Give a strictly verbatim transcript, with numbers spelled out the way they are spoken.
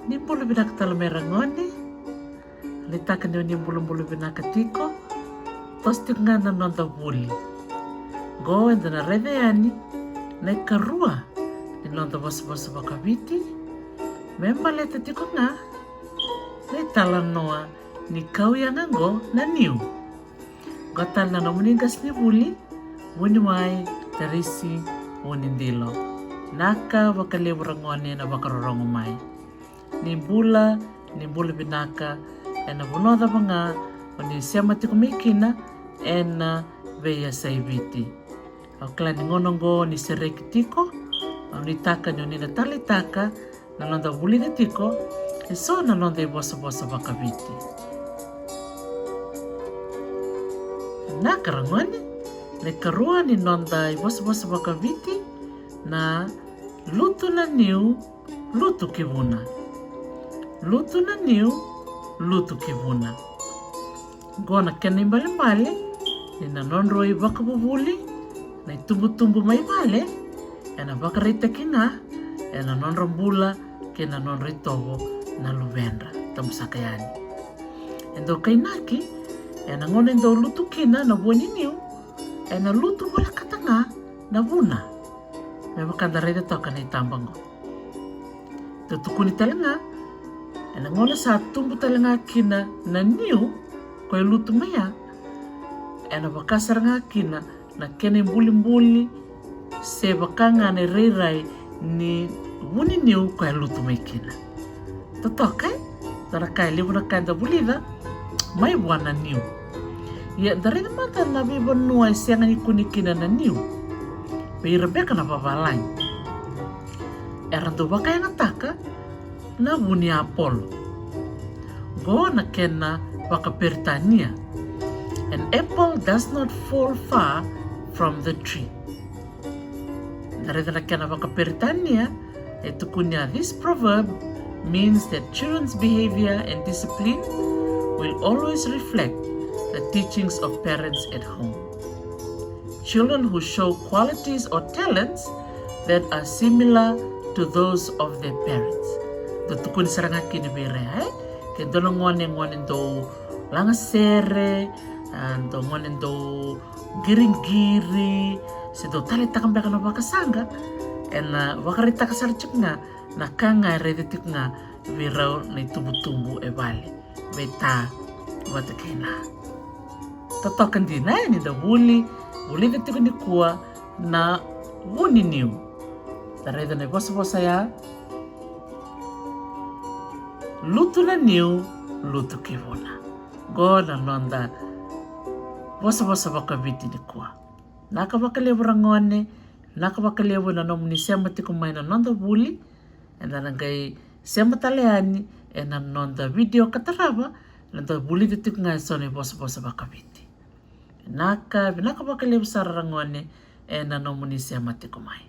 Ni bula vinaka tale mai ragone. Nuitaka ni o ni bulabula vinaka tiko. Toso tiko ga na noda vuli. Qo eda na raica yani na ikarua ni noda vosavosa vakaviti me baleta tiko ga na italanoa ni kau yaga qo na niu. Qo tale na nomuni qasenivuli, vuniwai Tarisi Vunidilo. Naka vakalevu ragone na vakarorogo mai. Ni bula, ni bula vinaka ena vanua cava ga o ni sema tiko mai kina ena veiyasai Viti. Au kila ni gauna oqo ni sereki tiko, au nuitaka ni o ni na taleitaka na noda vulica tiko eso na noda ivosavosa vakaviti. Naka ragone, na ikarua ni noda ivosavosa vakaviti na lutu na niu, lutu ki vuna. Lutu na niu, lutu ki vuna. Qo na kena ibalebale ni na nodrau ivakavuvuli na itubutubu mai vale ena vakaraitaki ga ena nodra bula kei na nodra itovo na luvedra. Tabusaka yani. E dau kainaki ena gauna e dau lutu kina na vua ni niu, ena lutu volekata ga na vuna. Me vaka da raica toka na itaba qo. Dau tukuni tale ga ena gauna sa tubu tale ga kina na niu ko e lutu mai ya, ena vaka sara ga kina na kena ibulibuli se vaka ga na irairai ni vuniniu ko e lutu mai kina. Totoka e dua na ka e levu na ka eda vulica mai vua na niu. Ia da raica mada na veivanua e sega ni kune kina na niu vei ira beka na vavalagi. Era dau vakayagataka na vuni apolo. Qo na kena vakaperitania. An apple does not fall far from the tree. Da raica na kena vakaperitania e tukuni a, this proverb means that children's behavior and discipline will always reflect the teachings of parents at home. Children who show qualities or talents that are similar to those of their parents. Dau tukuni sara ga kina vei ira e ke dua na gone, gone dau lagasere, a, dau gone dau qiriqiri se dau taleitaka beka na vakasaqa, ena vakaraitaka sara tiko ga na ka ga e raica tiko ga vei rau na itubutubu e vale, vei ta vata kei na. Totoka dina e ni da vuli vulica tiko nikua na vuniniu. Da raica na ivosavosa ya, lutu na niu, lutu ki vuna. Qo na noda vosavosa vakaviti nikua. Naka vakalevu ragone, naka vakalevu na nomuni sema tiko mai na noda vuli. Eda na qai sema tale yani ena noda vidio ka tarava, na da vulica tiko ga eso na ivosavosa vakaviti. Vinaka, vinaka vakalevu sara ragone ena nomuni sema tiko mai.